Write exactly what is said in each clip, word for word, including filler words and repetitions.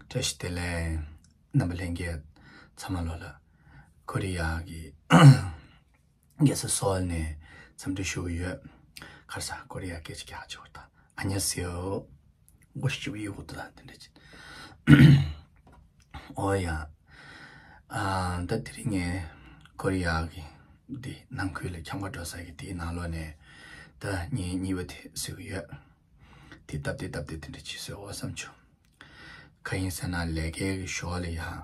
བཀྲ་ཤིས་བདེ་ལེགས། རྣམ་པ་ལྷན་རྒྱས་ཚང་མ་ལོ་ལ། ཀོ་རི་ཡ་གི་རྒྱལ་ས་སོལ་ནས་འཚམས་འདྲི་ཞུ་གི་ཡོད། ཁ་སང་ཀོ་རི་ཡ་སྐད་ཆ་རྒྱག་ཆོག་ད། ཨ་ཉ་སེ་ཡོ། མགོ་ཞིབ་ཡོད་གོ་ད་དེ་འདྲ་ཅིག་ཨོ་ཡ། ཨ། ད་དེ་རིང་ངས་ཀོ་རི་ཡ་གི་འདི་ནང་ཁུལ་ལ་འཁྱམ་ག་འགྲོ་ས་གི་དེའི་ནང་ལོགས་ནས་ད་ངའི་གཉིས་པ་དེ་བཟོ་གི་ཡོད། དེ་སྟབས་བདེ་སྟབས་བདེ་དེ་འདྲ་ཅིག་བཟོས་འོ་བསམ་བྱུང་། གང་ཡིན་ཟེར་ན་ལས་ཀའི་གི་ཞོར་ལ་ཡང་།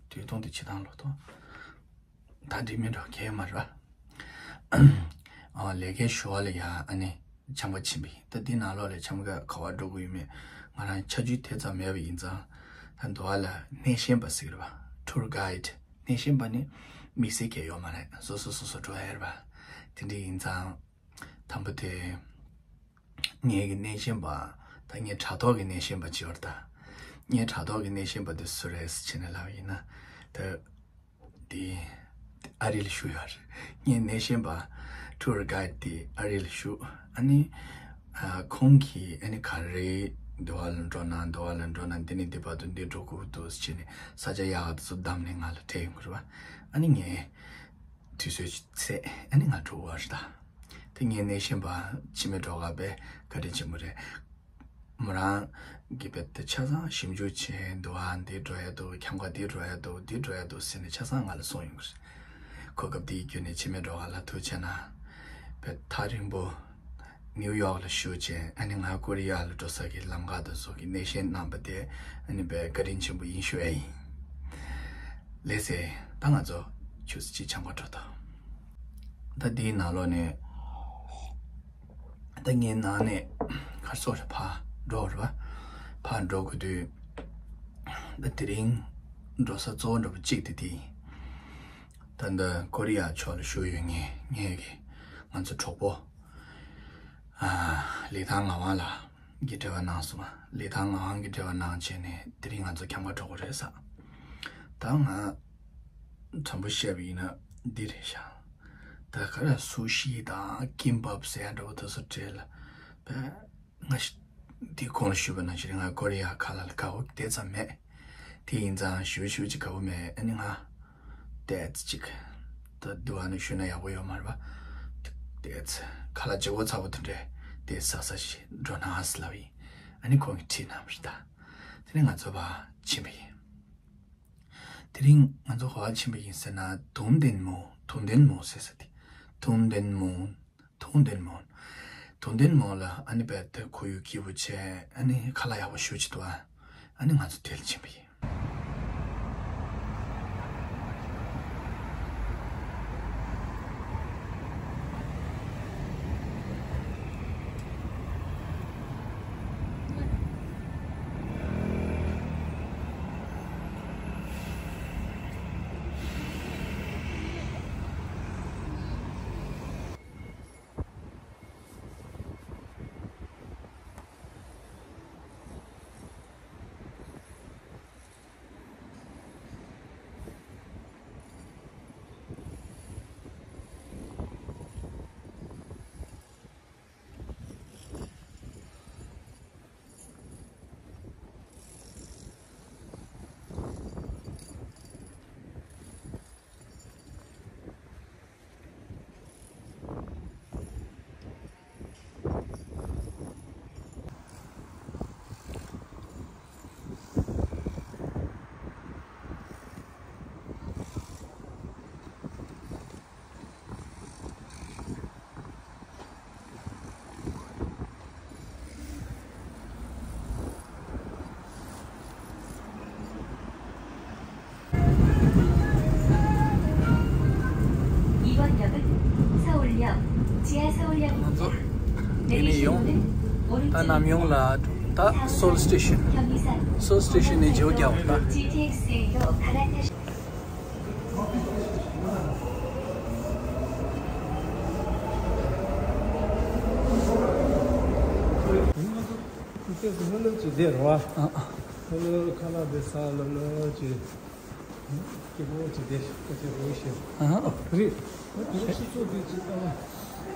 དུས་ཐུང་དེ་ཕྱི་ཐང་ལོ་ཐོ། ད་འགྲིག་མིན་འགྲོ་གལ་མ་རེད་པ། ཨ། ལས་ཀའི་ཞོར་ལ་ཡང་ཨ་ནི་འཁྱམ་ག་ཕྱིན་པ་ཡིན། ད་འདི་ནང་ལོགས་ལ་འཁྱམ་ག་ག་བར་འགྲོ་དགོས་ཡོད་མེད་ང་རང་ཆ་རྒྱུས་དེ་ཙམ་མེད་པ་ཡིན་ཙང་། ད་འདི་བ་ལ་སྣེ་ཤན་པ་ཟེར་གི་རེད་པ། ཊུར་གྷའིཌ། སྣེ་ཤན་པ་ནི་དམིགས་བསལ་གྱི་ཡོད་མ་རེད། སོ་སོ་སོ་སོ་འགྲོ་ཡ་རེད་པ། དེ་འདྲ་ཡིན་ཙང་། དང་པོ་དེ། ངའི་གི་སྣེ་ཤན་པ། ད་ངའི་དྲ་ཐོག་གི་སྣེ་ཤན་པ་བྱེད་པར་ད། ངའི་དྲ་ཐོག་གི་སྣེ་ཤན་པ་དེ་སུ་རེད་ཟེར་ནས་ལབ་ཡིན་ན། ད། དེ། ཨ་རི་ལ་བཞུགས་ཡོད་རེད། ངའི་སྣེ་ཤན་པ། ཊུར་གྷའིཌ་དེ་ཨ་རི་ལ་བཞུགས། ཨ་ནི། ཨ། ཁོང་གིས་ཨ་ནི་ག་རེ། འདི་བ་ལ་འགྲོ་ན་འདི་བ་ལ་འགྲོ་ན་འདི་ནས་འདི་བར་དུ་འདི་འགྲོ་དགོས་འདུག་ཟེར་ནས་ས་ཆ་ཡག་ག་དེ་ཚོ་བདམས་ནས་ང་ལ་སྤྲད་ཡོང་གི་རེད་པ། ཨ་ནི་ངས། དུས་ཚོད་ཅིག་ཚད་ཨ་ནི་ང་འགྲོ་བ་རེད་ད། དེ་ངའི་སྣེ་ཤན་པ་འཆི་མེད་སྒྲོལ་དཀར་དཔེ་བཀའ་དྲིན་ཆེན་པོ་རེད། མོ་རང་གིས་དཔེ་དེ་ཆ་ཚང་ཞིབ་འཇུག་བྱས་འདུག་ཨ། འདི་འགྲོ་ཡ་འདུག་འཁྱམ་ག་འདི་འགྲོ་ཡ་འདུག་འདི་འགྲོ་ཡ་འདུག་ཟེར་ནས་ཆ་ཚང་ང་ལ་གསུངས་ཡོང་གི་རེད། གོ་སྐབས་འདི་བརྒྱུད་ནས་འཆི་མེད་སྒྲོལ་དཀར་ལ་ཐུགས་རྗེ་གནང་། དཔེ་ཐག་རིང་པོ། ནིའུ་ཡོག་ལ་བཞུགས་བྱས་ཨ་ནི་ང་ཀོ་རི་ཡ་ལ་འགྲོ་ས་གི་ལམ་ཁ་དང་སོགས་ཀྱི་སྣེ་ཤན་གནང་པ་དེ་ཨ་ནི་དཔེ་བཀའ་དྲིན་ཆེན་པོ་ཡིན་ཞུ་ཡ་ཡིན། ལགས་སེ། ད་ང་ཚོ་ཆུ་ཚོད་གཅིག་འཁྱམ་ག་འགྲོ་ད། ད་འདིའི་ནང་ལོགས་ནས་ད་ངའི་ནང་ནས་གར་སོགས་རེ་ཕར་འགྲོ་རེ་བ། ཕར་འགྲོ་དགོས་དུས། ད་དེ་རིང་འགྲོ་ས་གཙོ་བོ་འདྲ་པོ་གཅིག་དེ་དེ་ཡིན། ད་ལྟ་ཀོ་རི་ཡ་ཕྱོགས་ལ་བཞུགས་ཡོད་ངས་ངས་ཀྱི་ང་ཚོ་གྲོགས་པོ། ཨ། ལི་ཐང་ངག་དབང་ལགས་ཀྱིས་འབྲེལ་བ་གནང་སོང་། ལི་ཐང་ངག་དབང་གིས་འབྲེལ་བ་གནང་བྱས་ནས་དེ་རིང་ང་ཚོ་འཁྱམ་ག་འགྲོ་གི་རེད་ཟེར། ད་ང་དྲང་པོ་བཤད་པ་ཡིན་ན་འདི་རེད་ཤག་ད་ག་རེ་སུ་ཤི་དང་ཀིམ་པབ་ཟེར་ཡ་འདྲ་པོ་དེ་ཚོ་སྤྲད་ལ་བས། ང་ཞི། དེ་གོང་ལ་ཞུས་པ་ནང་བཞིན་ང་ཀོ་རི་ཡ་ཁ་ལག་ལ་དགའ་པོ་དེ་ཙམ་མེད། དེ་ཡིན་ཙང་ཞུ་ཞུ་ཅིག་དགའ་པོ་མེད། ཨ་ནི་ང་ཏོག་ཙམ་ཅིག་ད་འདི་བ་ནི་ཞུས་ན་ཡག་པོ་ཡོད་མ་རེད་པ། ཏོག་ཙམ་ཁ་ལག་ལྗིད་པོ་ཚ་པོ་དེ་འདྲས་དེ་ཟ་ས་ཞིག་འགྲོ་ན་ཨ་ཟེར་ལབ་ཡིན། ཨ་ནི་ཁོང་གིས་ཁྲིད་གནང་བ་རེད་ད། དེ་ནས་ང་ཚོ་ཕར་ཕྱིན་པ་ཡིན། དེ་རིང་ང་ཚོ་ག་པར་ཕྱིན་པ་ཡིན་ཟེར་ན་ཐུང་ཏེན་མོ། ཐུང་ཏེན་མོ་ཟེར་ས་དེ། ཐུང་ཏེན་མོ། ཐུང་ཏེན་མོ། ཐུང་ཏེན་མོ་ལ་ཨ་ནི་དཔེ་དེ་ཁོར་ཡུག་སྐྱིད་པོ་བྱས། ཨ་ནི་ཁ་ལག་ཡག་པོ་ཞེ་པོ་ཅིག་འདུག་ཨ། ཨ་ནི་ང་ཚོ་དེ་ལ་ཕྱིན་པ་ཡིན། 이번 역은 서울역, 지하서울역입니다. ང་ཚོ་དེ་ནས་ཡོང་། ད་ནམ་ཡོང་ལ་ད་སོལ་སི་ཊེ་ཤན། སོལ་སི་ཊེ་ཤན་ནས་བརྗེ་པོ་རྒྱག་འོང་ད། 지티엑스에도 갈아타시 ཁ་ལག་དེ་ཟ་ལ་ལ་ཅིག་སྐྱིད་པོ་ཅིག་བསྡད་ཤག་ཁ་ཆེ་རོ་ཤེས། ཨ་ཧ། རེད། ད་དེ་རིང་སྤྱི་ཚོགས་འདི་ཅིག་ལྟ་བ།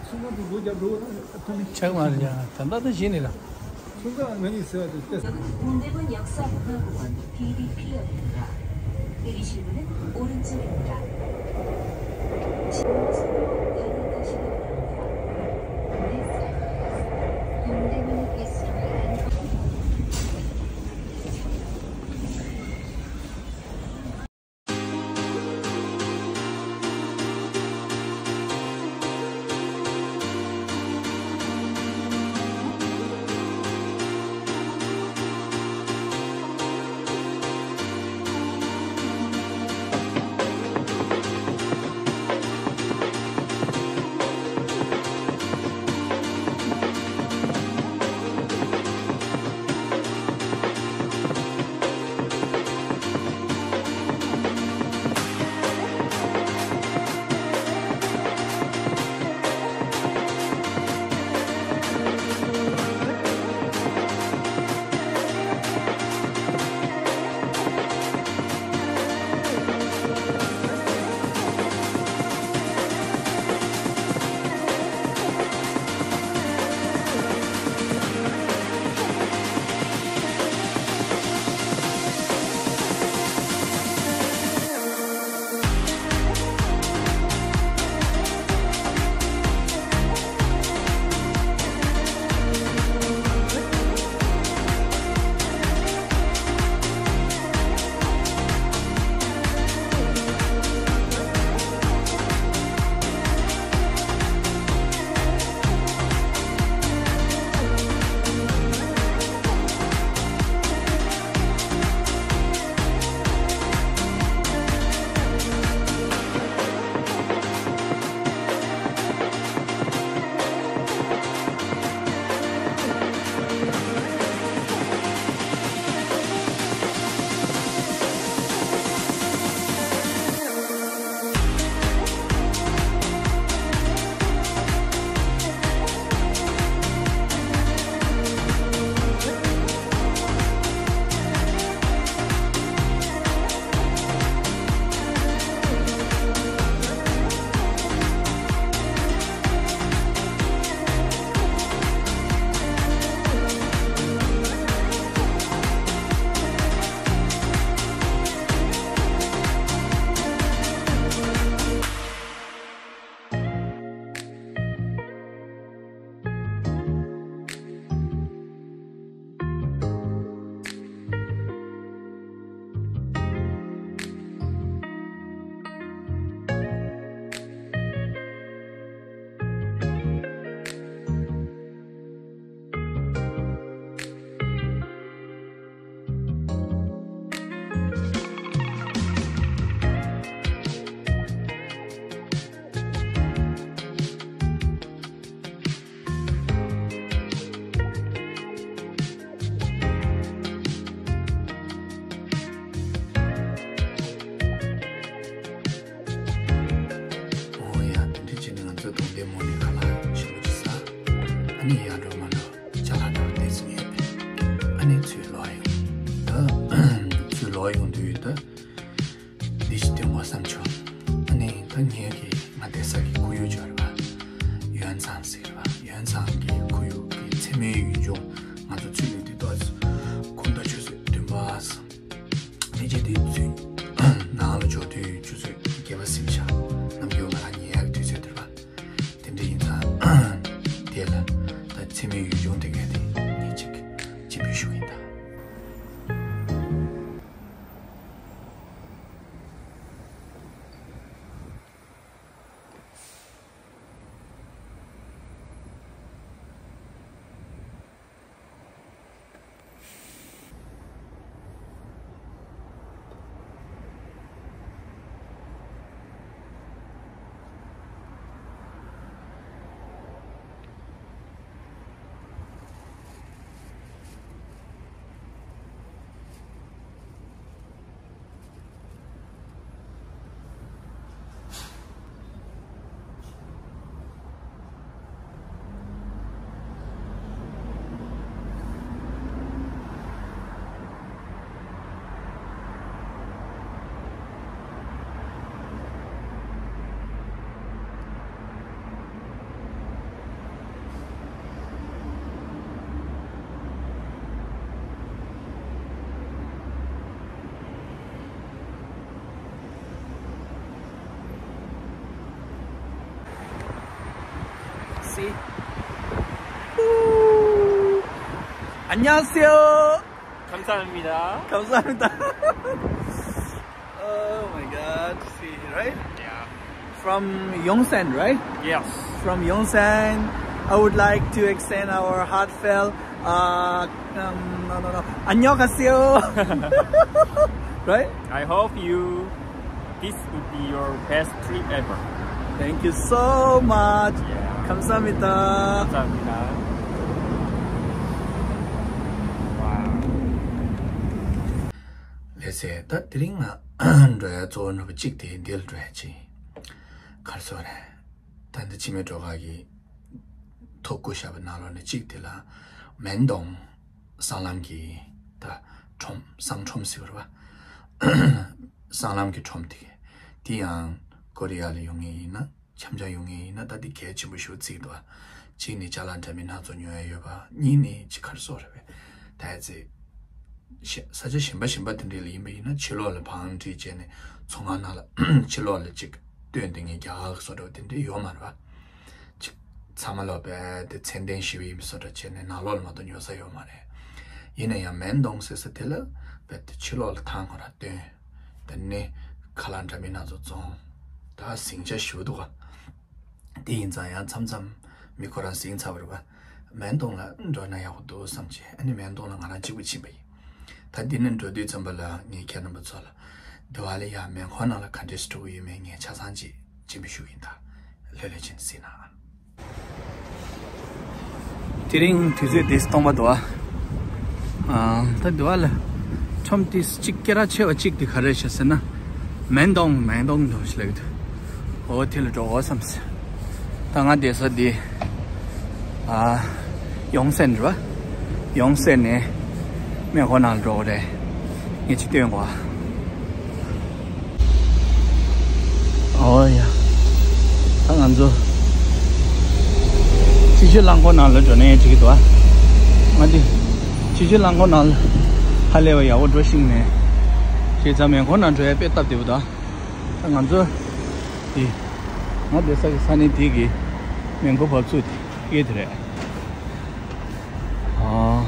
ཚང་མ་དེ་སྒོ་རྒྱབ་འགྲོ་བ་ད་ཐུག་མི་ཆགས་མ་རེད་ཡ། ད་ལྟ་ད་གཞི་ནས་ལ། ཁྱོད་ང་གཉིས་ཟེར་བ་དེ་ལྟ། 여기는 동대문 역사문화공원 디디피역입니다. 내리실 문은 오른쪽입니다. 지하철로 여객하시기 바랍니다. Next stop, 동대문 History and ཨོ་ཡ། དེ་འདྲ་བྱས་ནས་ང་ཚོ་གདོང་བདེ་མོ་ནས་ཁ་ལག་ཞིམ་པོ་ཅིག་ཟ། ཨ་ནི་ཡར་འགྲོ་མར་འགྲོ་ཅ་ལག་འདྲ་བོ་བལྟས་ཟིན་ཡོད། ཨ་ནི་ཚུར་ལོག་ཡོང་། ད་ཚུར་ལོག་ཡོང་དུས་ད་འདི་ཞིག་སྟོན་དགོས་བསམ་བྱུང་། ཨ་ནི་ད་ངེད་ཀྱི་ང་བསྡད་ས་གི་ཁོར་ཡུག་ཅིག་ཡོད་རེད་པ། ཡོན་ཚང་ཟེར་བ། ཡོན་ཚང་གི་ཁོར་ཡུག་གི་མཚན་མོའི་ཡུལ་ལྗོངས། ང་ཚོ་ཚུར་ལོག་དུས་ད་དགོང་དག་ཆུ་ཚོད་བདུན་པ། ཕལ་ཆེར་དེ་ཚོའི་ནང་ལ་འབྱོར་དུས་ཆུ་ཚོད་བརྒྱད་པ་ཟིན་ཤག་ནམ་རྒྱུན་ང་རང་ཉལ་ཡག་དུས་ཚོད་དེ་རེད་པ། དེ་འདྲ་ཡིན་ཙང་དེ་ལ་ད་མཚན་མོའི་ཡུལ་ལྗོངས་དེ་གའི་དེ་ངས་ཅིག་སྤྱན་འབུལ་ཞུ་གི་ཡིན་ད། 안녕하세요. 감사합니다. 감사합니다. Oh my God. See, right? Yeah. From Yongsan, right? Yes. From Yongsan, I would like to extend our heartfelt, uh, um, no, no, no. 안녕하세요. Right? I hope you, this would be your best trip ever. Thank you so much. Yeah. 감사합니다. 감사합니다. Wow. ལགས་སེ། ད་དེ་རིང་ང་འགྲོ་ཡ་གཙོ་བོ་འདྲ་པོ་གཅིག་དེ་འདི་ལ་འགྲོ་ཡ་ཅིག་ག་རེ་ཟེར་རེད། ད་འདི་འཆི་མེད་སྒྲོལ་དཀར་གྱི་ཐོ་བཀོད་བཞག་པའི་ནང་ལོགས་ནས་གཅིག་དེ་ལ་མེན་ཏོང་སྲང་ལམ་གྱི་ད་ཁྲོམ། སྲང་ཁྲོམ་ཟེར་བ་རེད་པ། སྲང་ལམ་གྱི་ཁྲོམ་དེ་ག་དེ་ཡང་ཀོ་རི་ཡ་ལ་ཡོང་ངེས་ཡིན་ན། འཆམ་འཆམ་ཡོང་ངེས་ཡིན་ན། ད་འདི་གལ་ཆེན་པོ་ཞེ་པོ་བརྩིས་འདུག་པ། གཅིག་ནས་ཅ་ལག་འདྲ་མིན་སྣ་ཚོགས་ཉོ་ཡ་ཡོད་པ། གཉིས་ནས་ཅིག་ག་རེ་ཟེར་རེད་པས། ད་ཡ་ཙི་ཤ་ས་ཆ་གཞན་པ་གཞན་པ་དེ་འདྲ་ལ་ཡིན་པ་ཡིན་ན་ཕྱི་ལོགས་ལ་བང་སྒྲིག་བྱས་ནས་ཚོང་ཁང་ནང་ལ་ཕྱི་ལོགས་ལ་ཅིག་སྟོན་དེ་ངས་རྒྱ་གར་གྱི་བཟོ་འདྲ་པོ་དེ་འདྲ་ཡོད་མ་རེད་པ། ཅིག་ཚང་མ་ལོག་པས་དེ་ཚད་ལྡན་ཞེ་པོ་ཡིན་པའི་བཟོ་འདྲ་བྱས་ནས་ནང་ལོགས་ལ་མ་གཏོགས་ཉོ་ས་ཡོད་མ་རེད། ཡིན་ན་ཡང་མེན་ཏོང་ཟེར་ས་དེ་ལ་རྦད་དེ་ཕྱི་ལོགས་ལ་ཐང་ཁོ་རང་སྟོན། དེ་ནས་ཁ་ལག་འདྲ་མིན་སྣ་ཚོགས་བཙོང་། ད་ཟིང་ཆ་ཞེ་པོ་འདུག་ག་དེ་ཡིན་ཙང་ཡང་མཚམས་མཚམས་མི་ཁོ་རང་ཟིང་ཚར་བ་རེད་པ། མེན་ཏོང་ལ་འགྲོ་ན་ཡག་པོ་འདུག་བསམ་བྱས། ཨ་ནི་མེན་ཏོང་ལ་ང་རང་གཅིག་པུ་ཕྱིན་པ་ཡིན། ད་འདི་ནས་འགྲོ་དུས་ཙམ་པ་ལ་ངས་ཁྱེད་རྣམ་པ་ཚོ་ལ་འདི་བ་ལ་ཡ་མེ་འཁོར་ནང་ལ་ག་འདྲས་འགྲོ་གི་ཡོད་མེད་ངས་ཆ་ཚང་ཅིག་སྤྱན་འབུལ་ཞུ་གི་ཡིན། ད་ལྷོད་ལྷོད་བྱས་ནས་གཟིགས་གནང་ཨ། དེ་རིང་དུས་ཚོད་དེ་སྟོང་པ་འདུག་ཨ། ཨ། ད་འདི་བ་ལ་ཁྲོམ་དེ་གཅིག་སྐད་གྲགས་ཆེ་བ་གཅིག་དེ་ག་རེ་རེད་ཤག་ཟེར་ན། མེན་ཏོང་མེན་ཏོང་འདྲ་པོ་ཞིག་ལབ་ཀྱི་འདུག་འོ་དེ་ལ་འགྲོ་དགོས་བསམ་སོང་། ད་ང་བསྡད་ས་འདི་ཨ་ཡོང་སན་རེད་པ། ཡོང་སན་ནས་མེ་འཁོར་ནང་ལ་འགྲོ་དགོས་རེད། ངས་ཅིག་སྟོན་དགོས་ཨ། ཨོ་ཡ། ད་ང་ཚོ་ཆུ་བཞི་རླངས་འཁོར་ནང་ལ་འགྲོ་ན་འགྲིག་གི་འདུག་ཨ། ང་འདི་ཆུ་བཞི་རླངས་འཁོར་ནང་ལ་ཧ་ལས་པ་ཡག་པོ་འགྲོ་ཤེས་མེད། བྱས་ཙང་མེ་འཁོར་ནང་འགྲོ་ཡ་དཔེ་སྟབས་བདེ་པོ་འདུག་ཨ། ད་ང་ཚོ་འདི་ང་བསྡད་ས་གི་ས་གནས་འདི་གི་མེ་འཁོར་འབབ་ཚུགས་དེ་གཡས་དེ་རེད། ཨ།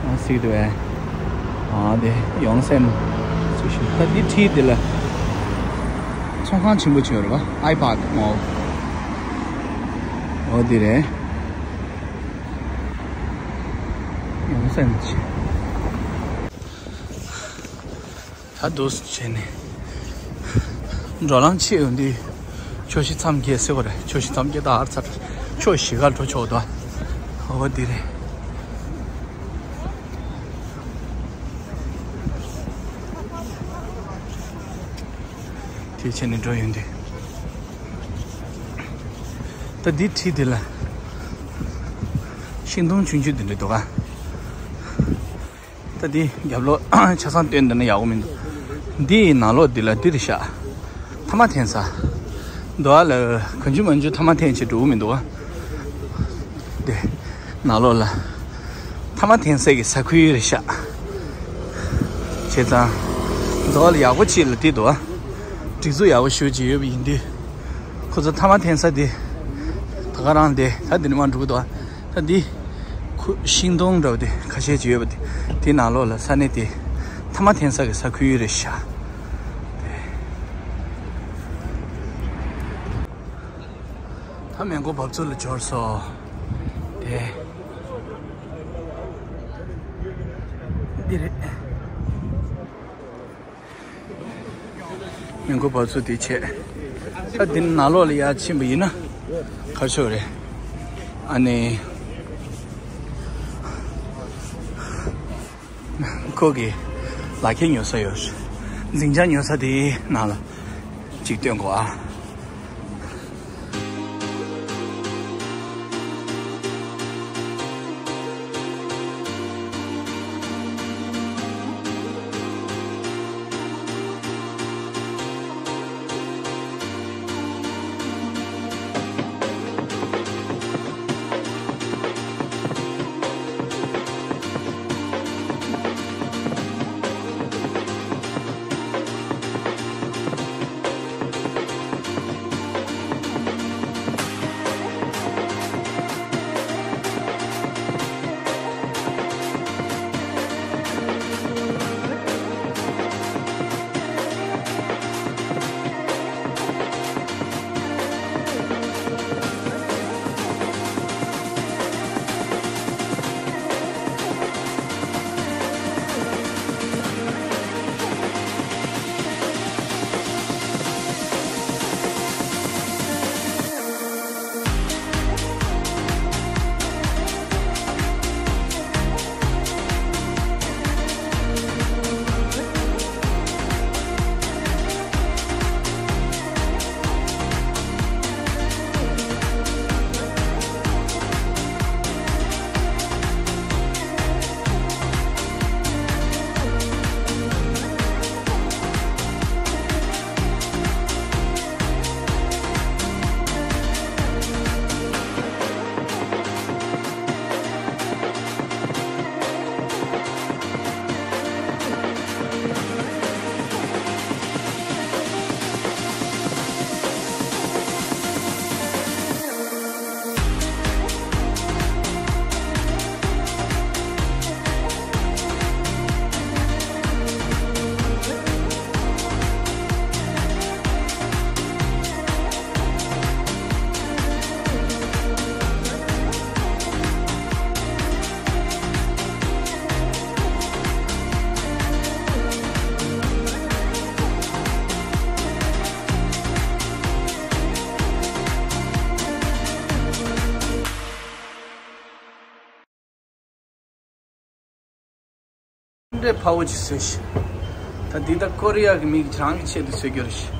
ཨ་སིག་ཏུ་ཨེ། ཨ་དེ་ཡོང་སེམས་སུ་ཞིག་ད་འདི་ཁྲིད་དེ་ལ་ཚོང་ཁང་ཆེན་པོ་ཆེ་བ་རེད་པ། ཨའི་པཱརྐ་མོལ། འོ་འདི་རེད། ཡོང་སེམས་ཆེ། ད་འདུག་སེ་བྱས་ནས་འགྲོ་ལམ་ཕྱེ་ཡོང་དུས་ཕྱོགས་བཞི་མཚམས་བརྒྱད་ཟེར་བ་རེད། ཕྱོགས་བཞི་མཚམས་བརྒྱད་ད་ཨར་ཚར་ཕྱོགས་བཞི་ཀར་འགྲོ་ཆོག་འདུག་འོ་འདི་རེད། དེ་བྱས་ནས་འགྲོ་ཡོང་དུས་ད་འདི་ཁྲིད་དེ་ལ་ཤིང་སྡོང་ཆུང་ཆུང་དེ་འདྲ་འདུག་ག་ད་འདི་རྒྱབ་ལོགས་ཆ་ཚང་སྟོན་འདི་ན་ཡག་པོ་མི་འདུག་འདི་ཡི་ནང་ལོགས་འདི་ལ་འདི་རེད་ཤག་ཐ་མག་འཐེན་ས། འདི་བ་ལ་གང་བྱུང་མང་བྱུང་ཐ་མག་འཐེན་བྱེད་འགྲོ་གི་མི་འདུག་ག་འདི་ནང་ལོགས་ལ་ཐ་མག་འཐེན་ས་གི་ས་ཁུལ་རེད་ཤག་བྱས་ཙང་འདི་བ་ལ་ཡག་པོ་ཅིག་ལ་འདི་འདུག་ག་སྒྲིག་འཛུགས་ཡག་པོ་ཞེ་པོ་ཅིག་ཡོད་པ་ཡིན་དུས། ཁོ་ཚོ་ཐ་མག་འཐེན་ས་དེ་ད་ག་རང་དེ་ད་དེ་ནས་མར་འགྲོ་གི་འདུག་ད་འདི་ཁོ་ཤིང་སྡོང་འདྲ་པོ་དེ་ཁ་ཤས་ཅིག་ཡོད་པ་དེ་དེའི་ནང་ལོགས་ལ་ས་གནས་དེ་ཐ་མག་འཐེན་ས་གི་ས་ཁུལ་རེད་ཤག་ད་མེ་འཁོར་འབབ་ཚུགས་ལ་འབྱོར་སོང་། དེ་འདི་རེད། མེ་འཁོར་འབབ་ཚུགས་དེ་བྱས། ད་འདི་ནང་ལོགས་ལ་ཡར་ཕྱིན་པ་ཡིན་ན་ག་རེ་ཆོག་རེད། ཨ་ནི་ཁོ་གི་ལག་ཁྱེར་ཉོ་ས་ཡོད། འཛིན་བྱང་ཉོ་ས་དེའི་ནང་ལ་གཅིག་སྟོན་དགོས་ཨ། འདྲའི་ཕ་བོ་ཅིག་བཟོས་ཤིག་ད་འདི་ད་ཀོ་རི་ཡ་གི་མི་གིས་རང་གི་ཆེད་དུ་བཟོས་རྒྱུ་རེད་ཤག་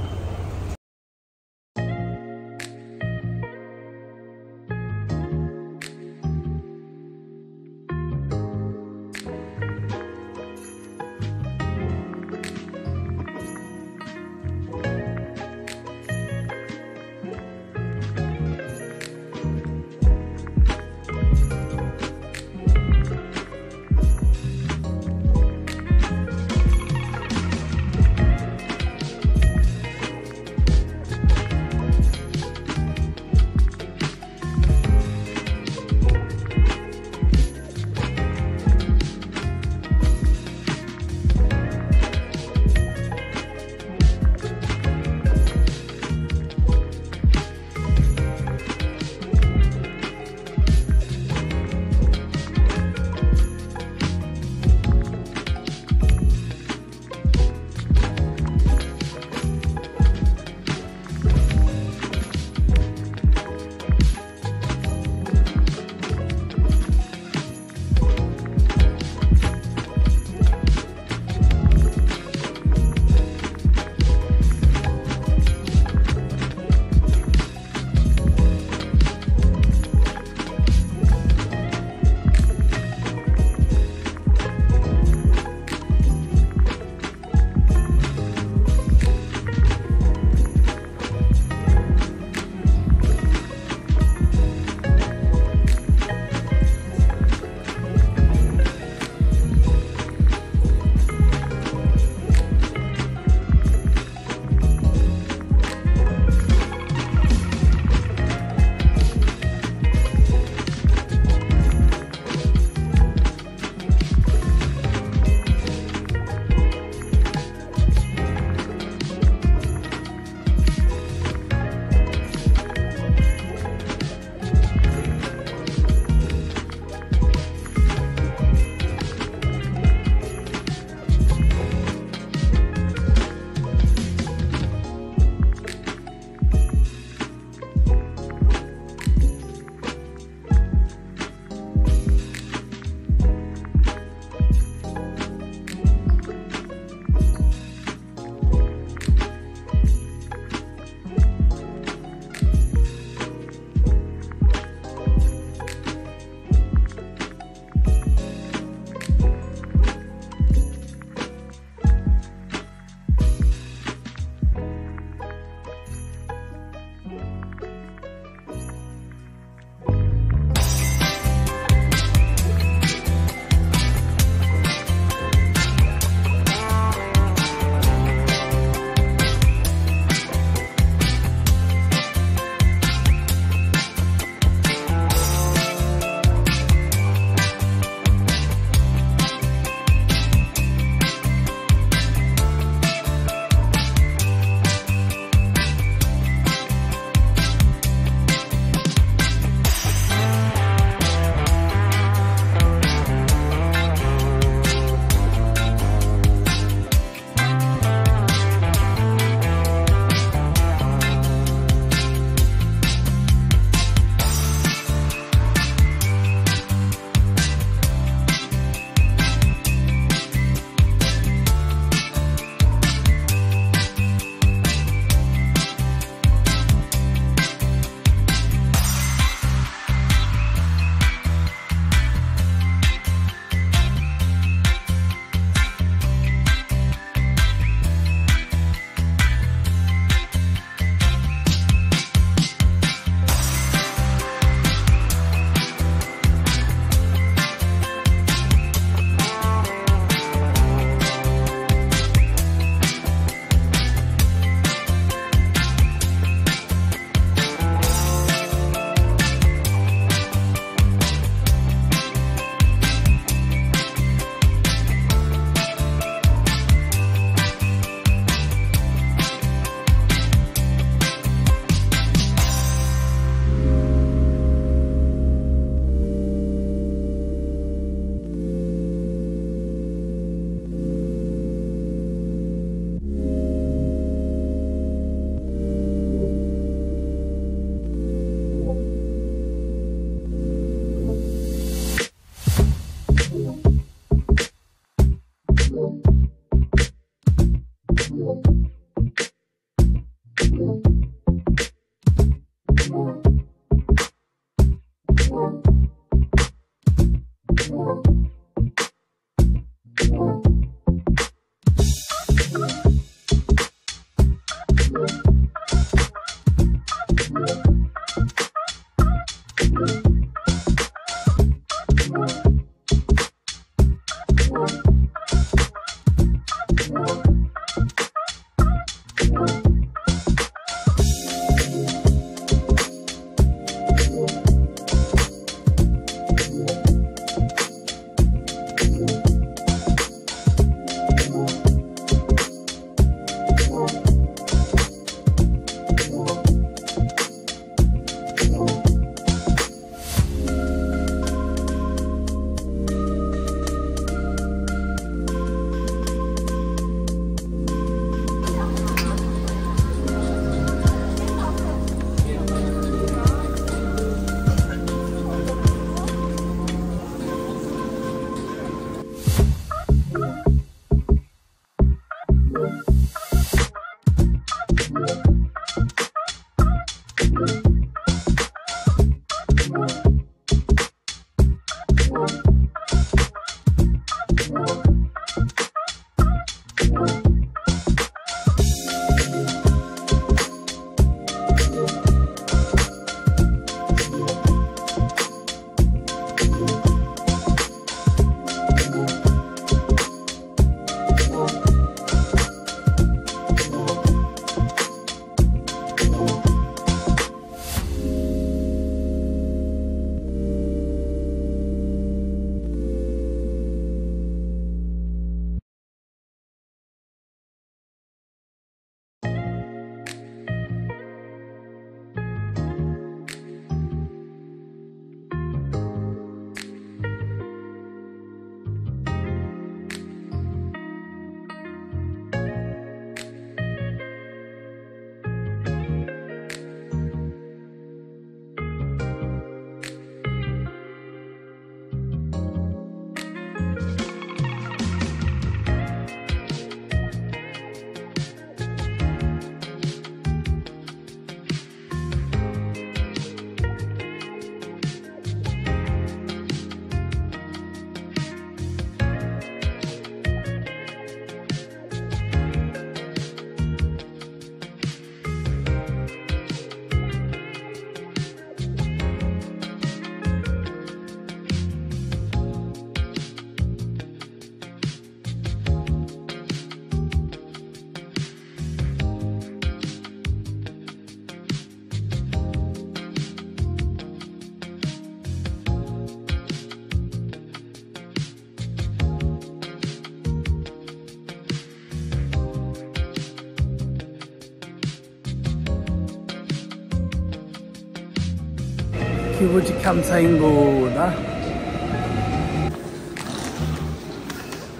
སྐྱིད་པོ་ཅིག་འཁྱམ་ཚར་ཡིན་གོ་ད།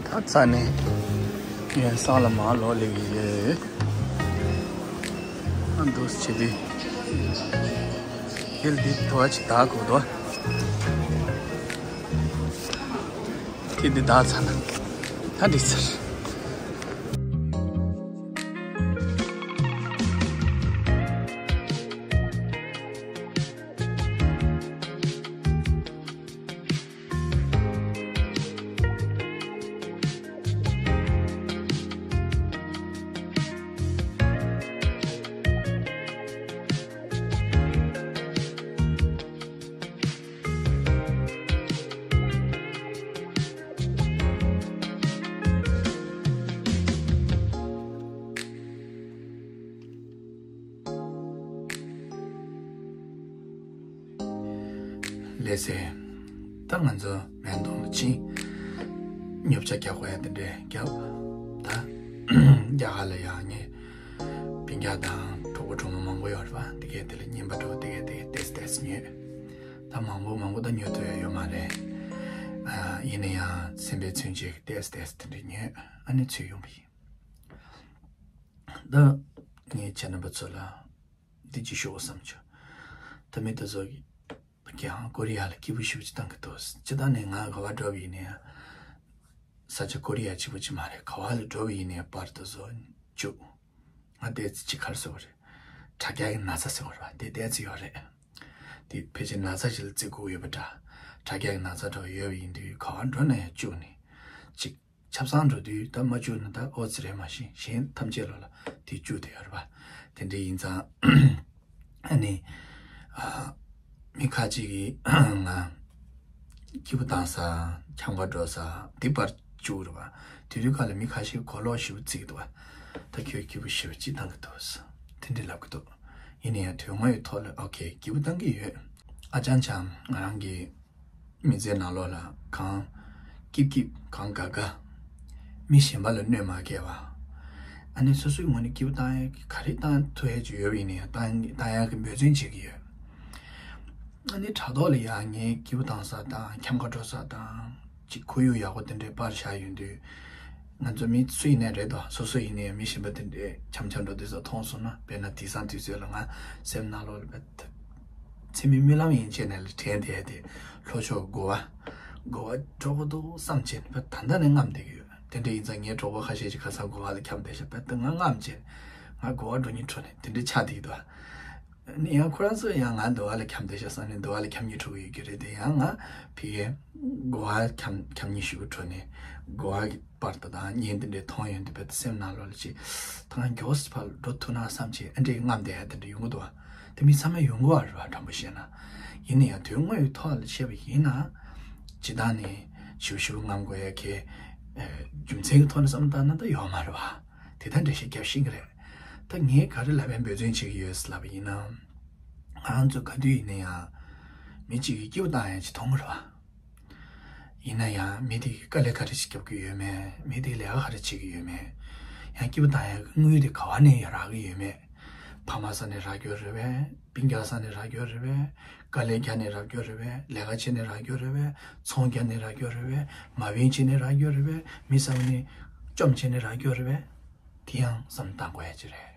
ད་ཚ་ནས་ངས་སང་ལ་མར་ལོག་ལེགས་ཡོད། ཨ་འདུག་བྱེད་དུས་ཡལ་འདི་དུ་བ་ཅིག་བདག་དགོས་དོ། དེ་འདི་བདག་ཚ་ན་ད་འགྲིག་ཚར། ལགས་སེ། ད་ང་ཚོ་མལ་གདོང་ལ་ཕྱིན། ཉོ་ཆ་རྒྱག་དགོས་ཡ་དེ་འདྲས་རྒྱབ། ད་རྒྱ་གར་ལ་ཡང་ངས་སྤུན་ཀྱག་དང་གྲོགས་པོ་གྲོགས་མོ་མང་པོ་ཡོད་རེད་པ། དེ་གས་དེ་ལ་རྔན་པ་འདྲ་བོ་དེ་གས་དེ་གས་ཏེས་ཏེས་ཉོས། ད་མང་པོ་མང་པོ་ད་ཉོ་ཐུབ་ཡ་ཡོད་མ་རེད། ཨ། ཡིན་ན་ཡང་སེམས་པའི་མཚོན་བྱེད་ཀྱི་ཏེས་ཏེས་དེ་འདྲས་ཉོས། ཨ་ནི་ཚུར་ཡོང་པ་ཡིན། ད་ངས་ཁྱེད་རྣམ་པ་ཚོ་ལ་འདི་ཅིག་ཞུ་དགོས་བསམ་བྱུང་། ད་མི་དེ་ཚོ་གི་ཀྱང་ཀོ་རི་ཡ་ལ་སྐྱིད་པོ་ཞེ་པོ་ཅིག་བཏང་གི་འདུག་སྤྱིར་བཏང་ནས་ང་ག་པར་འགྲོ་བ་ཡིན་ནའི་ས་ཆ་ཀོ་རི་ཡ་གཅིག་པུ་ཅིག་མ་རེད། ག་པར་ལ་འགྲོ་བ་ཡིན་ནའི་པར་དེ་ཚོ་བཅུག་ང་ཏོག་ཙམ་ཅིག་ག་རེ་ཟེར་དགོས་རེད། དྲ་རྒྱ་གི་ན་ཚ་ཟེར་དགོས་རེད་པ། དེ་ཏོག་ཙམ་ཡོད་རེད། དེ་ཕལ་ཆེར་ན་ཚ་ཞིག་ལ་བརྩི་དགོས་ཡོད་པ་འདྲ། དྲ་རྒྱ་གི་ན་ཚ་འདྲ་བོ་ཡོད་པ་ཡིན་དུས་ག་པར་འགྲོ་ན་ཡང་བཅུག་ནས་ཅིག་ཆབ་གསང་འགྲོ་དུས་ད་མ་བཅུག་ན་ད་ཨོ་ཙི་རེད། མ་གཞི་གཞན་ཐམས་ཅད་ལོ་ལ་དེ་བཅུག་བསྡད་ཡོད་རེད་པ། དེ་འདྲ་ཡིན་ཙང་ཨ་ནི་ཨ་མི་ཁ་ཅིག་གིས་ང་སྐྱིད་པོ་བཏང་ས་འཁྱམ་ག་འགྲོ་ས་དེ་པར་བཅུག་རེད་པ། དེ་དུས་ག་ལ་མི་ཁ་ཤས་གོ་ལོག་ཞེ་པོ་བརྩི་གི་འདུག་པ། ད་ཁྱོད་སྐྱིད་པོ་ཞེ་པོ་ཅིག་བཏང་གི་འདུག་དེ་འདྲ་ལབ་གི་འདུག་ཡིན་ན་ཡང་དོན་དངོས་ཡི་ཐོག་ལ་ཨོ་ཁེ་སྐྱིད་པོ་བཏང་གི་ཡོད། ཨ་ཅང་ཅང་ང་རང་གི་མི་ཚེའི་ནང་ལོགས་ལ་གང་སྐྱིད་སྐྱིད་གང་དགའ་དགའ། མི་གཞན་པ་ལ་གནོད་མ་སྐྱེལ་བ། ཨ་ནི་སོ་སོའི་ངོས་ནས་སྐྱིད་པོ་བཏང་ཡ་ག་རེ་བཏང་ཐུབ་ཡ་ཅིག་ཡོད་པ་ཡིན་ན་ཡང་བཏང་བཏང་ཡ་གི་འབད་བརྩོན་བྱེད་ཀྱི་ཡོད། ཨ་ནི་དྲ་ཐོག་ལ་ཡང་ངས་སྐྱིད་པོ་བཏང་ས་དང་འཁྱམ་ག་འགྲོ་ས་དང་ཅིག་ཁོར་ཡུག་ཡག་པོ་དེ་འདྲའི་པར་བཞག་ཡོང་དུས། ང་ཚོ་མི་སུ་ཡིན་ནའི་རེད་དོ། སོ་སོ་ཡིན་ནའི་མི་གཞན་པ་དེ་འདྲའི་འཁྱམ་འཁྱམ་འགྲོ་དུས་ཚོད་མཐོང་སོང་ན། དཔེར་ན་དེང་སང་དུས་ཚོད་ལ་ང་སེམས་ནང་ལོགས་ལ་བས་ཚེ་མི་རྨི་ལམ་ཡིན་བྱས་ནས་ལ་དྲན་བསྡད་དེ་ལྷོ་ཕྱོགས་གོ་བ་གོ་བ་འགྲོ་གི་འདུག་བསམ་བྱས་ནས་བས་ད་ལྟ་ནས་རྔམ་བསྡད་ཀྱི་ཡོད། དེ་འདྲ་ཡིན་ཙང་ངའི་གྲོགས་པོ་ཁ་ཤས་ཀྱིས་ཁ་སང་གོ་བ་ལ་འཁྱམ་བསྡད་ཤག་བས་ད་ང་རྔམ་བྱས་ནས་ང་གོ་བ་འགྲོ་སྙིང་བྲོ་ནས་དེ་འདྲ་ཆགས་བསྡད་ཀྱི་འདུག་ནི་ཡང་ཁོ་རང་ཚོ་ཡང་ང་འདི་བ་ལ་འཁྱམ་བསྡད་ཤག་བསམ་ནས་འདི་བ་ལ་འཁྱམ་སྙིང་བྲོ་གི་ཡོད་ཀྱི་རེད་དེ། ཡང་ང་ཕ་གིའི་གོ་བ་འཁྱམ་འཁྱམ་སྙིང་ཞེ་པོ་བྲོ་ནས་གོ་བ་གི་པར་དང་བརྙན་དེ་འདྲའི་མཐོང་ཡོང་དུས་བས་སེམས་ནང་ལོགས་ལ་ཅིག་ད་ང་མགྱོགས་སུ་ཕར་འགྲོ་ཐུབ་ན་བསམ་བྱས་ཨ་འདྲའི་རྔམ་བསྡད་ཡ་དེ་འདྲ་ཡོང་གི་འདུག་བ། དེ་མི་ཚང་མ་ཡོང་གི་བ་རེད་བ། དྲང་པོ་བཤད་ན། ཡིན་ན་ཡང་དོན་དངོས་ཡོད་ཐོག་ལ་བཤད་པ་ཡིན་ན་སྤྱིར་བཏང་ནས་ཞེ་པོ་ཞེ་པོ་རྔམ་དགོས་ཡ་གི་རྒྱུ་མཚན་གི་ཐོག་ནས་བསམ་བློ་བཏང་ན་ད་ཡོད་མ་རེད་བ། དེ་ལྟར་འགྲེལ་བཤད་རྒྱབ་ཤེས་ཀྱི་རེད། ད་ངས་ག་རེ་ལབ་པའི་འབད་བརྩོན་བྱེད་ཀྱི་ཡོད་ལབ་པ་ཡིན་ན། ང་རང་ཚོ་ག་དུས་ཡིན་ན་ཡང་མི་གཅིག་གིས་སྐྱིད་པོ་བཏང་ཡ་ཅིག་མཐོང་གི་རེད་བ། ཡིན་ན་ཡང་མི་དེ་གིས་དཀའ་ལས་ག་རེ་ཞིག་རྒྱབ་ཀྱི་ཡོད་མེད། མི་དེ་ལས་ཀ་ག་རེ་བྱེད་ཀྱི་ཡོད་མེད། ཡང་སྐྱིད་པོ་བཏང་ཡ་གི་དངུལ་དེ་ག་བ་ནས་ཡ་རག་གི་ཡོད་མེད། ཕ་མ་ས་ནས་རག་རྒྱུ་རེད་པས། སྤུན་ཀྱག་ས་ནས་རག་རྒྱུ་རེད་པས། དཀའ་ལས་རྒྱག་ནས་རག་རྒྱུ་རེད་པས། ལས་ཀ་བྱས་ནས་རག་རྒྱུ་རེད་པས། ཚོང་རྒྱག་ནས་རག་རྒྱུ་རེད་པས། མ་བིན་བྱས་ནས་རག་རྒྱུ་རེད་པས། མི་ས་ནས་བཅོམ་བྱས་ནས་རག་རྒྱུ་རེད་པས། དེ་ཡང་བསམ་བཏང་དགོས་ཡ་ཅིག་རེད།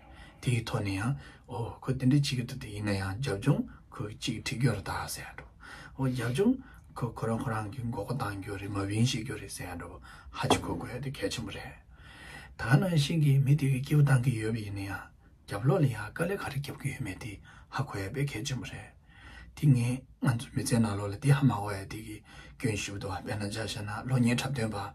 དེའི་ཐོག་ནས་ཡང་ཨོ་ཁོ་དེ་འདྲ་བྱེད་ཀྱི་འདུག་དེ་ཡིན་ན་ཡང་རྒྱབ་ལྗོངས་ཁོ་གཅིག་འགྲིག་རྒྱུ་རེད་ད་ཟེར་ཡ་འགྲོ། ཨོ་རྒྱབ་ལྗོངས་ཁོ་ཁོ་རང་ཁོ་རང་གི་མགོ་སྐོར་བཏང་རྒྱུ་རེད། མ་བིན་བྱེད་རྒྱུ་རེད་ཟེར་ཡ་འགྲོ། ཧ་ཅིག་གོ་དགོས་ཡ་དེ་གལ་ཆེན་པོ་རེད། ད་ནང་བཞིན་གྱི་མི་དེ་གིས་སྐྱིད་པོ་བཏང་གི་ཡོད་པ་ཡིན་ན་ཡང་རྒྱབ་ལོགས་ལ་ཡང་དཀའ་ལས་ག་རེ་རྒྱབ་ཀྱི་ཡོད་མེད་དེ་ཧ་གོ་ཡ་དཔེ་གལ་ཆེན་པོ་རེད། དེ་ངས་ང་ཚོ་མི་ཚེའི་ནང་ལོགས་ལ་དེ་ཧ་མ་གོ་ཡ་དེ་གི་སྐྱོན་ཞིག་འདུག་བ། དཔེར་ན་ཆ་བཞག་ན་གློག་བརྙན་འཁྲབ་སྟོན་པ་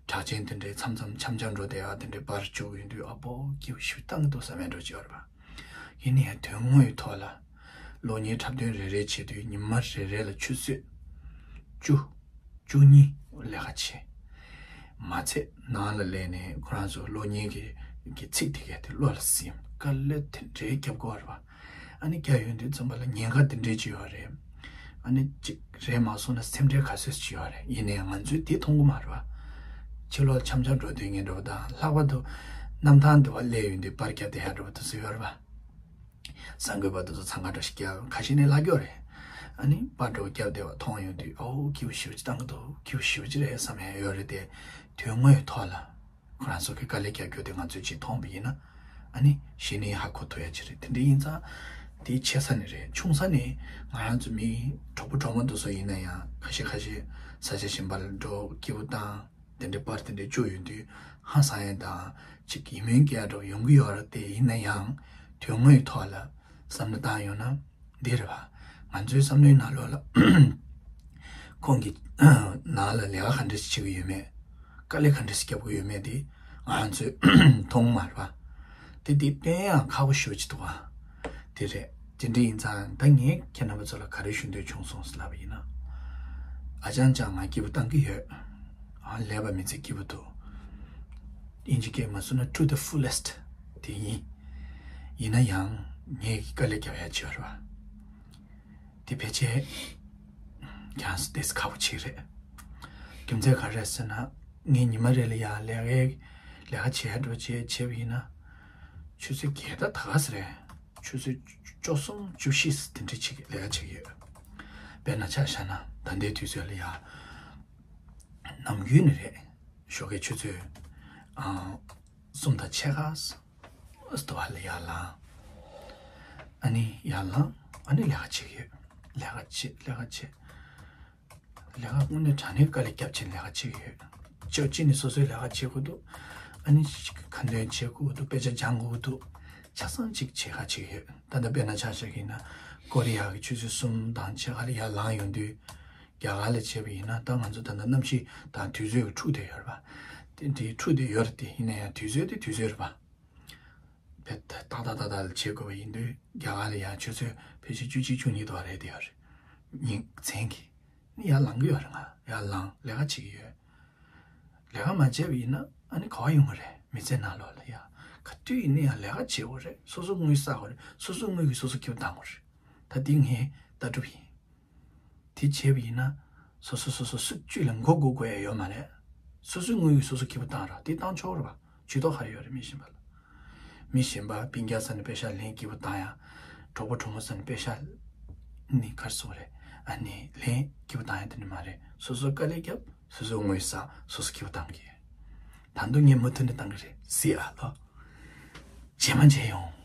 གྲགས་ཅན་དེ་འདྲའི་མཚམས་མཚམས་འཁྱམ་འཁྱམ་འགྲོ་བསྡད་ཡ་དེ་འདྲའི་པར་བཅུག་ཡོང་དུས་ཨ་ཕོ་སྐྱིད་པོ་ཞིག་བཏང་གི་འདུག་བསམ་ཡ་འདྲ་ཅིག་ཡོད་རེད་པ། ཡིན་ན་ཡང་དོན་དངོས་ཡི་ཐོག་ལ་གློག་བརྙན་འཁྲབ་སྟོན་རེ་རེ་བྱེད་དུས་ཉི་མ་རེ་རེ་ལ་ཆུ་ཚོད་བཅུ། བཅུ་གཉིས་ལས་ཀ་བྱས། མ་ཚད་ནང་ལ་སླེབས་ནས་ཁོ་རང་ཚོ་གློག་བརྙན་གྱི་གི་ཚིག་དེ་གས་དེ་བློ་ལ་ཟིན། དཀའ་ལས་དེ་འདྲའི་རྒྱབ་དགོས་རེད་པ། ཨ་ནི་རྒྱག་ཡོང་དུས་ཙམ་པ་ལ་ཉེན་ཁ་དེ་འདྲའི་ཅིག་ཡོད་རེད། ཨ་ནི་ཅིག་རེད་མ་སོང་ན་སེམས་ཁྲལ་ག་ཚོད་ཅིག་ཡོད་རེད། ཡིན་ནའི་ང་ཚོས་དེ་མཐོང་གི་མ་རེད་པ། ཕྱི་ལོགས་འཁྱམ་འཁྱམ་འགྲོ་དུས་ངན་འགྲོ་བ་དང་ལྷག་པར་དུ་གནམ་ཐང་འདི་བ་སླེབས་ཡོང་དུས་པར་རྒྱབ་བསྡད་ཡ་འགྲོ་བ་དེ་ཚོ་ཡོད་རེད་པ། གསར་འགོད་པ་དེ་ཚོ་འཚང་ཁ་འདྲ་ཞིག་རྒྱག་ཁ་ཤས་ནས་ལབ་ཀྱི་ཡོད་རེད། ཨ་ནི་པར་འདྲ་བོ་བརྒྱབ་བསྡད་པ་མཐོང་ཡོང་དུས། ཨོ། སྐྱིད་པོ་ཞེ་པོ་ཅིག་བཏང་གི་འདུག་སྐྱིད་པོ་ཞེ་པོ་ཅིག་རེད་བསམ་ཡ་ཡོད་རེད་དེ། དོན་དངོས་ཐོག་ལ་ཁོ་རང་ཚོ་གི་དཀའ་ལས་རྒྱག་རྒྱུ་དེ་ང་ཚོས་ཅིག་མཐོང་བ་ཡིན་ན། ཨ་ནི་གཞི་ནས་ཧ་གོ་ཐུབ་ཡ་ཅིག་རེད། དེ་འདྲ་ཡིན་ཙང་དེ་ཆེ་ས་ནས་རེད། ཆུང་ས་ནས་ང་རང་ཚོ་མི་གྲོགས་པོ་གྲོགས་མོ་དེ་ཚོ་ཡིན་ན་ཡང་ཁ་ཤས་ཁ་ཤས་ས་ཆ་གཞན་པ་ལ་འགྲོ། སྐྱིད་པོ་བཏང་། དེ་འདྲའི་པར་དེ་འདྲའི་བཅུག་ཡོང་དུས་ཧང་སང་ཡ་དང་། ཅིག་ཡིད་སྨོན་སྐྱེ་ཡ་འདྲ་བོ་ཡོང་གི་ཡོད་རེད་དེ། ཡིན་ན་ཡང་དོན་དངོས་ཐོག་ལ་བསམ་བློ་བཏང་ཡོང་ན་འདི་རེད་པ། ང་ཚོའི་བསམ་བློའི་ནང་ལོགས་ལ་ཁོང་གིས་ནང་ལ་ལས་ཀ་ག་འདྲ་ཞིག་བྱེད་ཀྱི་ཡོད་མེད། དཀའ་ལས་ག་འདྲ་ཞིག་རྒྱབ་ཀྱི་ཡོད་མེད་དེ་ང་ཚོས་མཐོང་མ་རེད་པ། དེ་དེ་སྟོན་ཡང་ཁག་པོ་ཞེ་པོ་ཅིག་འདུག་པ། དེ་རེད། དེ་འདྲ་ཡིན་ཙང་ད་ངས་ཁྱེད་རྣམ་པ་ཚོ་ལ་ག་རེ་ཞུ་འདོད་བྱུང་སོང་ཟེར་ལབ་པ་ཡིན་ན། ཨ་ཅང་ཅང་ང་སྐྱིད་པོ་བཏང་གི་ཡོད། ཨ། ཀླད་པ་མི་ཚེ་སྐྱིད་པོ་འདུག་དབྱིན་ཇི་སྐད་མ་སོང་ན་to the fullest དེ་ཡིན། ཡིན་ན་ཡང་ངས་དཀའ་ལས་རྒྱབ་ཡ་ཅིག་ཡོད་རེད་པ། དེ་ཕལ་ཆེར་ཀྱང་དེ་ཁག་པོ་ཅིག་རེད། རྒྱུ་མཚན་ག་རེ་རེད་ཟེར་ན། ངས་ཉི་མ་རེ་ལ་ཡ་ལས་ཀའི་ལས་ཀ་བྱེད་ཡ་འགྲོ་བྱེད་བྱེད་པ་ཡིན་ན། ཆུ་ཚོད་བརྒྱད་དང་ད་ག་ཟེ་རེད། ཆུ་ཚོད་བཅུ་གསུམ་བཅུ་བཞི་དེ་འདྲ་ཅིག་ལས་ཀ་བྱེད་ཀྱི་ཡོད། དཔེར་ན་ཆ་བཞག་ན་ད་ལྟའི་དུས་ཚོད་ལ་ཡ། ནམ་རྒྱུན་ནས་རེད། ཞོགས་ཀའི་ཆུ་ཚོད་ཨ་གསུམ་དང་ཕྱེད་ཀ་ཙམ་ལ་ཡར་ལངས། ཨ་ནི་ཡར་ལངས། ཨ་ནི་ལས་ཀ་བྱེད་ཀྱི་ཡོད། ལས་ཀ་བྱེད། ལས་ཀ་བྱེད། ལས་ཀ་དངོས་གནས་དྲང་གནས་དཀའ་ལས་རྒྱབ་བྱས་ལས་ཀ་བྱེད་ཀྱི་ཡོད། ཅོ་གཅིག་ནས་སོ་སོའི་ལས་ཀ་བྱེད་དགོས་འདུག་ཨ་ནི་ཁ་འདོན་བྱེད་དགོས་འདུག་དཔེ་ཆ་སྦྱང་དགོས་འདུག་ཆ་ཚང་གཅིག་བྱེད་ཁ་བྱེད་ཀྱི་ཡོད། ད་ལྟ་དཔེར་ན་ཆ་བཞག་གི་ཡིན་ན་ཀོ་རི་ཡ་གི་ཆུ་ཚོད་གསུམ་དང་ཕྱེད་ཀ་ལ་ཡར་ལངས་ཡོང་དུས། རྒྱ་གར་ལ་བྱས་པ་ཡིན་ན་ད་ང་ཚོ་ད་ལྟ་གནམ་གཤིས་དང་དུས་ཚོད་ཀྱི་འཁྲུག་བསྡད་ཡོད་རེད་པ། དེ་འདྲའི་འཁྲུག་བསྡད་ཡོད་རེད་དེ། ཡིན་ན་ཡང་དུས་ཚོད་དེ་དུས་ཚོད་རེད་པ། བེད་ཏག་ཏག་ཏག་ཏག་ལ་བྱེད་དགོས་པ་ཡིན་དུས་རྒྱ་གར་ལ་ཡང་ཆུ་ཚོད་ཕལ་ཆེར་བཅུ་གཅིག་བཅུ་གཉིས་དོ་རེད་དེ་ཡོད་རེད། ཉིན་མཚན་གྱི་ནི་ཡར་ལངས་ཀྱི་ཡོད་རེད། ང་ཡར་ལངས་ལས་ཀ་བྱེད་ཀྱི་ཡོད། ལས་ཀ་མ་བྱས་པ་ཡིན་ན་ཨ་ནི་ག་པར་ཡོང་གི་རེད། མི་ཚེ་ནང་ལོགས་ལ་ཡ་ག་དུས་ཡིན་ན་ཡང་ལས་ཀ་བྱེད་དགོས་རེད། སོ་སོ་དངུལ་བསགས་དགོས་རེད། སོ་སོ་དངུལ་གྱིས་སོ་སོ་སྐྱིད་པོ་བཏང་དགོས་རེད། ད་འདི་ངའི་ལྟ་གྲུབ་ཡིན། དེ་བྱས་པ་ཡིན་ན་སོ་སོ་སོ་སོ་སུ་གཅིག་ལ་མགོ་སྒུར་དགོས་ཡ་ཡོད་མ་རེད། སོ་སོའི་དངུལ་གྱིས་སོ་སོ་སྐྱིད་པོ་བཏང་ར། དེ་བཏང་ཆོག་རེད་པ། ཇུས་གཏོགས་ག་རེ་ཡོད་རེད། མི་གཞན་པ་ལ། མི་གཞན་པ་སྤུན་ཀྱག་ས་ནས་པེ་ཤག་ལེན། སྐྱིད་པོ་བཏང་ཡ། གྲོགས་པོ་གྲོགས་མོ་ས་ནས་པེ་ཤག་ནི་ག་རེ་ཟེར་དགོས་རེད། ཨ་ནི་ལེན། སྐྱིད་པོ་བཏང་ཡ་དེ་འདྲ་མ་རེད། སོ་སོ་དཀའ་ལས་རྒྱབ། སོ་སོ་དངུལ་བསགས། སོ་སོ་སྐྱིད་པོ་བཏང་གི་ཡོད། ད་དུང་ངས་མུ་མཐུད་ནས་བཏང་གི་རེད། གཟིགས་ཨ་ལོ། རྗེས་མ་མཇལ་ཡོང་།